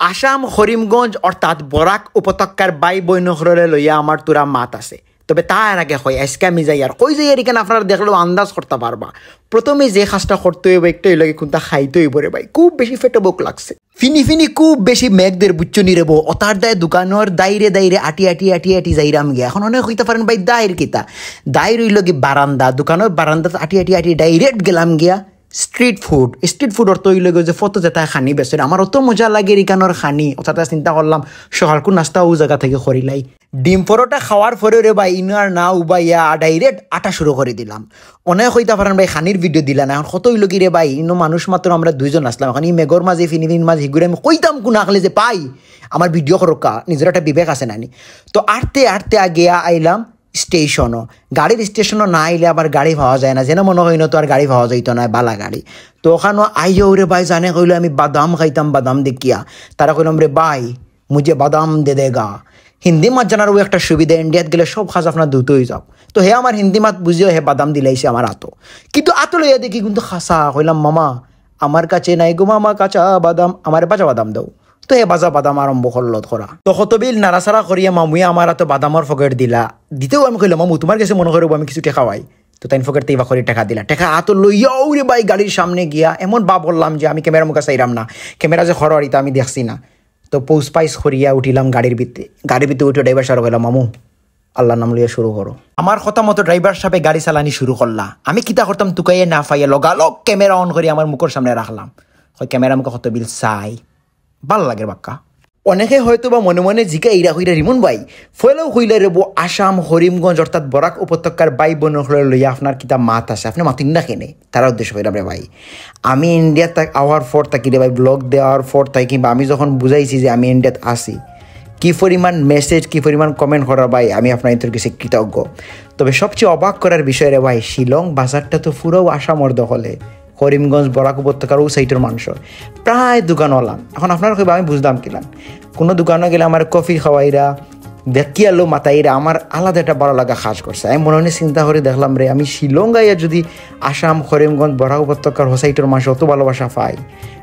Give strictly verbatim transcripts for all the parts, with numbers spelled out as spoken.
আসাম করিমগঞ্জ অর্থাৎ বরাক উপত্যকার ভাই বইন অকলরে লইয়া আমার থুড়া মাত আছে। তবে তার আগে কই, আইজকে আমি যাইয়ার, কই যাইয়ার ইখান আপনারা দেখলেউ আন্দাজ করতা পারবা। প্রথমে যে কাজটা করতে অইবো, একটা অইলো গি কুন্তা খাইতে অইবো রে ভাই, খুব বেশি পেটো ভুক লাগছে। ফিনি ফিনি খুব বেশি মেঘ দের বুঝছো নি রে বো, অতার দায় দোকানর দাইরে দাইরে আটি আটি আটি আটি যাইরাম গিয়া। এখন অনেকে কইতা পারেন ভাই দাইর কিতা, দাইর অইলো গি বারান্দা, দোকানর বারান্দাত আটি আটি আটি direct গেলাম গিয়া street food। Street food অর্থ অইলো গি যে ফতো যেতা খানি বেচে, আমার অত মজা লাগে ইখানর খানি, অতাতা চিন্তা করলাম সকালকু নাস্তা অউ জাগা থাকি করিলাই। ডিম পরোটা খাওয়ার পরে রে ভাই, ইনো আর না উবাইয়া direct আটা শুরু করি দিলাম। অনেকে কইতা পারেন ভাই খানির video দিলা না, এখন কথা অইলো গি রে ভাই, ইনো মানুষ মাত্র আমরা দুইজন আছলাম, এখন ই মেঘর মাঝে ফিনি ফিনির মাঝে হিগুরে আমি কইতাম কুন আখলে যে ভাই আমার video করউক্কা, নিজর একটা বিবেক আছে না নি? তো আটতে আটতে গিয়া আইলাম স্টেশনো। গাড়ির স্টেশনো না আইলে আবার গাড়ি পাওয়া যায় না, যেন মনো অয় ইনো তো আর গাড়ি পাওয়া যাইতো নায়, বালা গাড়ি। তো অখানো আইয়াউ রে ভাই জানে কইলো আমি বাদাম খাইতাম, বাদাম দেখিয়া। তারে কইলাম রে ভাই, মুঝে বাদাম দে দেগা। হিন্দি মাত জানার অউ একটা সুবিধা, ইন্ডিয়াত গেলে সব কাজ আপনার দ্রুত অই যাও। তো হে আমার হিন্দি মাত বুঝিয়াউ হে বাদাম দিলাইছে আমার আতো। কিন্তু আতো লইয়া দেখি কিন্তু খাসা, কইলাম মামা, আমার কাছে নাই গো মামা কাঁচা বাদাম, আমারে ভাজা বাদাম দাও। তো হে ভাজা বাদাম আরম্ভ করলো করা। তো কতবিল নাড়াচাড়া করিয়া মামুয়ে আমার আতো বাদামর ফকেট দিলা। দিতেউ আমি কইলাম, মামু, তুমার গেছে মনো করো আমি কিছু টেকা পাই। তো তাইন ফকেট থাকি ইবা করি টেকা দিলা। টেকা আতো লইয়াউ রে ভাই গাড়ির সামনে গিয়া এমন ভাব করলাম যে আমি ক্যামেরা মুখা চাইরাম না, ক্যামেরা যে খরো আর ইতা আমি দেখছি না। তো পৌষ পাইস করিয়া উঠিলাম গাড়ির ভিতরে। গাড়ির ভিতরে উঠে ড্রাইভার সাবরে কইলাম, মামু, আল্লাহর নাম লইয়া শুরু করো। আমার কথা মতো ড্রাইভার সাবে গাড়ি চালানি শুরু করলা। আমি কিতা করতাম তুকাইয়া না পাইয়া লগালগ ক্যামেরা on করি আমার মুখর সামনে রাখলাম। কই ক্যামেরা মুখা কতবিল চাই, ভালা লাগের বাক্কা। অনেকে হয়তো বা মনে মনে জিকাইরা কইরা, রিমন ভাই, পয়লাউ কইলা রে বো আসাম করিমগঞ্জ অর্থাৎ বরাক উপত্যকার ভাই বইন অকলরে লইয়া আপনার কিতা মাত আছে, আপনে মাতইন না কেনে? তারার উদ্দেশ্যে কইলাম রে ভাই, আমি ইন্ডিয়া থাকি আওয়ার পর থাকি রে ভাই, vlog দেওয়ার পর থাকি কিংবা আমি যখন বুঝাইছি যে আমি ইন্ডিয়াত আছি, কি পরিমাণ message, কি পরিমাণ comment করা ভাই, আমি আপনাইনতর গেছে কৃতজ্ঞ। তবে সবচেয়ে অবাক করার বিষয় রে ভাই, শিলং বাজারটা তো পুরাউ আসামর দখলে, করিমগঞ্জ, বরাক উপত্যকার অউ সাইডর মানুষর প্রায় দোকানআলা। এখন আপনারা কইবা আমি বুঝলাম কিলান, কুনু দোকানো গেলে আমারে কফি খাওয়াইরা, দেখিয়া লো মাতাইরা, আমার আলাদা একটা ভালা লাগা কাজ করছে। আমি মনে মনে চিন্তা করি দেখলাম রে, আমি শিলং আইয়া যুদি আসাম, করিমগঞ্জ, বরাক উপত্যকার হউ সাইডর মানুষর অত ভালোবাসা পাই,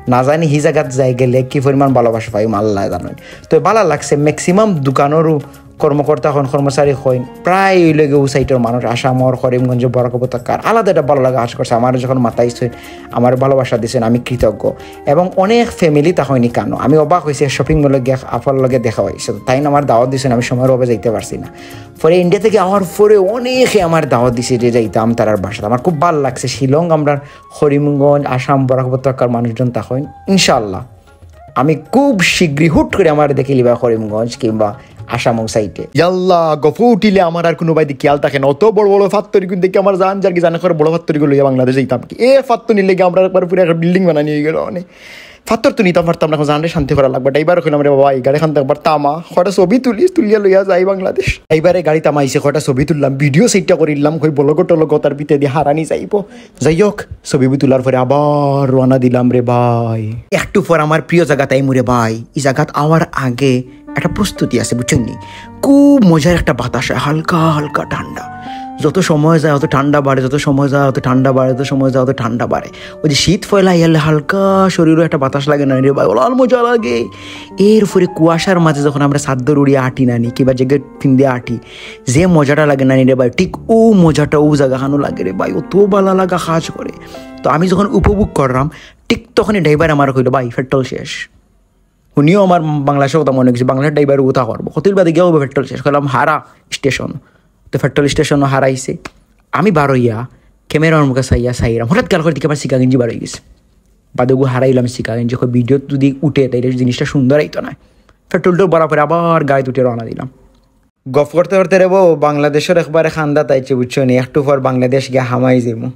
না জানি হি জাগাত যাই গেলে কি পরিমাণ ভালোবাসা পাই, আল্লায় জানইন। তো ভালা লাগছে, maximum দোকানরউ কর্মকর্তা অকইন, কর্মচারী অকইন, প্রায় অইলো গি অউ সাইডর মানুষ, আসামর, করিমগঞ্জ, বরাক উপত্যকার, আলাদা একটা ভালা লাগা কাজ করছে। আমারে যখন মাতাইছইন, আমারে ভালোবাসা দিছইন, আমি কৃতজ্ঞ। এবং অনেক family থাকইন ইকানো, আমি অবাক অইছি, shopping mall-ও গিয়া আফার লগে দেখা অইছে, তো তাইন আমারে দাওয়াত দিছইন, আমি সময়র অভাবে যাইতা পারছি না। পরে ইন্ডিয়া থাকি আওয়ার পরে অনেকে আমারে দাওয়াত দিছে যে যাইতাম তারার বাসাত। আমার খুব ভালা লাগছে, শিলং, আমরার করিমগঞ্জ, আসাম, বরাক উপত্যকার মানুষজন থাকইন। ইনশাআল্লাহ আমি খুব শীঘ্রই হুট করি আমারে দেখিলিবা করিমগঞ্জ কিংবা আসাম অউ সাইডে। ইয়াল্লা, গফ উঠিলে আমার আর কুনু বায়দি খিয়াল থাকে না। অত বড় বড় ফাত্তরিগুইন দেখি আমার জান যার গি, জানে করে বড় ফাত্তরিগুইন লইয়া বাংলাদেশ যাইতাম কি? এ ফাত্তর নিলে গি আমরার একবার পুরা একটা building বানানি অইগেলো। মানে ফাত্তর তো নিতাম পারতাম না, এখন জানরে শান্তি করা লাগবো। ড্রাইভাররে কইলাম, রে বাবা, ই গাড়িখান তো একবার থামা, কয়টা ছবি তুলিস, তুলিয়া লইয়া যাই বাংলাদেশ। ড্রাইভারে গাড়ি থামাইছে, কয়টা ছবি তুললাম, video set-টা করিলাম, কই vlog-ও টলগ তার ভিতরে দিয়া হারানি যাইবো। যাই হোক, ছবি তুলার পরে আবার রওনা দিলাম রে ভাই। একটু পর আমার প্রিয় জাগাত আইমু রে ভাই। ই জাগাত আওয়ার আগে একটা প্রস্তুতি আছে, বুঝছইন নি? খুব মজার একটা বাতাস, হালকা হালকা ঠান্ডা। যত সময় যায়, অত ঠান্ডা বাড়ে, যত সময় যায়, অত ঠান্ডা বাড়ে, যত সময় যায়, অত ঠান্ডা বাড়ে। ওই যে শীত পয়লা আইলে হালকা শরীরও একটা বাতাস লাগে না রে ভাই, ওলার মজা লাগে। এরপরে কুয়াশার মাঝে যখন আমরা চাদ্দর উড়িয়া আটি না নি, কিবা jacket পিন্দিয়া আটি, যে মজাটা লাগে না নি রে ভাই, ঠিক অউ মজাটা অউ জাগাখানো লাগে রে ভাই, অত ভালা লাগা কাজ করে। তো আমি যখন উপভোগ কররাম, ঠিক তখনই ড্রাইভার আমারে কইলো, "ভাই, পেট্রোল শেষ।" হুনিও আমার বাংলাদেশর কথা মনো অইগেছে, বাংলাদেশর ড্রাইভার অতা করবো। কতদিন বাদে গিয়া কইবো পেট্রোল শেষ, কইলাম, "হারা স্টেশন।" তো পেট্রোল স্টেশনো হারাইছে। আমি বারইয়া ক্যামেরার মুখে চাইয়া চাইরাম, হঠাৎ খেয়াল করি দেখি আমার সিকা গেঞ্জি বারইগেছে। বাদে অগু হারাইলাম সিকা গেঞ্জি, কই video-ত যুদি উঠে তাইলে জিনিসটা সুন্দর আইতো নায়। পেট্রোল টেট্রোল ভরার পরে আবার গাড়িত উঠে রওনা দিলাম। গফ করতে করতে রে বউ, বাংলাদেশর একবারে কান্দাত আইছি, বুঝছো নি? একটু পর বাংলাদেশ গিয়া হামাই যাইমু।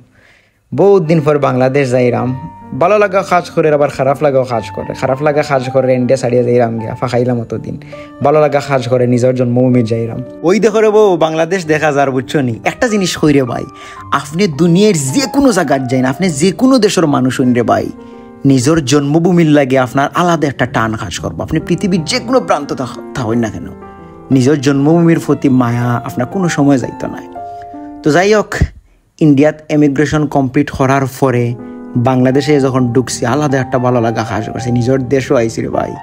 বউত দিন পর বাংলাদেশ যাইরাম। ভালা লাগা কাজ করের, আবার খারাপ লাগাও কাজ করের। খারাপ লাগা কাজ করের, ইন্ডিয়া ছাড়িয়া যাইরাম গিয়া, ফাঁকাইলাম অতদিন। ভালা লাগা কাজ করের, নিজর জন্মভূমিত যাইরাম। ওই দেখো রে বউ, বাংলাদেশ দেখা যার, বুঝছো নি? একটা জিনিস কই রে ভাই, আপনে দুনিয়ার যেকুনু জাগাত যাইন, আপনে যেকুনু দেশর মানুষ অইন রে ভাই, নিজর জন্মভূমির লাগি আপনার আলাদা একটা টান কাজ করবো। আপনে পৃথিবীর যেকুনু প্রান্ত থাক-, থাকইন না কেন, নিজর জন্মভূমির প্রতি মায়া আপনার কুনু সময় যাইতো নায়। তো যাই হোক, ইন্ডিয়াত immigration complete করার পরে বাংলাদেশে যখন ঢুকছি, আলাদা একটা ভালা লাগা কাজ করছে। নিজর দেশো আইছি রে ভাই,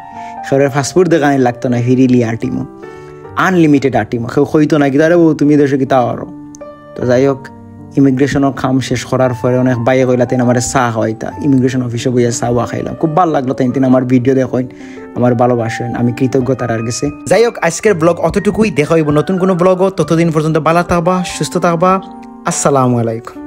কেউরে পাসপোর্ট দেখানি লাগতো না, ফ্রিলি আটিমু, আনলিমিটেড আটিমু। কেউ কইতো না কিতা, "আরে বউ, তুমি দেশো কিতা করো?" তো যাই হোক, ইমিগ্রেশনর কাম শেষ করার পরে অনেক ভাইয়ে কইলা, "তাইন আমারে চা খাওয়াইতা।" ইমিগ্রেশন অফিসো বইয়া চা খাইলাম, খুব ভালা লাগলো। তাইন তাইন আমার ভিডিও দেখইন, আমারে ভালোবাসইন, আমি কৃতজ্ঞ তারার গেছে। যাই হোক, আজকের ব্লগ অতটুকুই। দেখা অইবো নতুন কুনু ব্লগো। ততদিন পর্যন্ত ভালা থাকবা, সুস্থ থাকবা। আসসালামু আলাইকুম।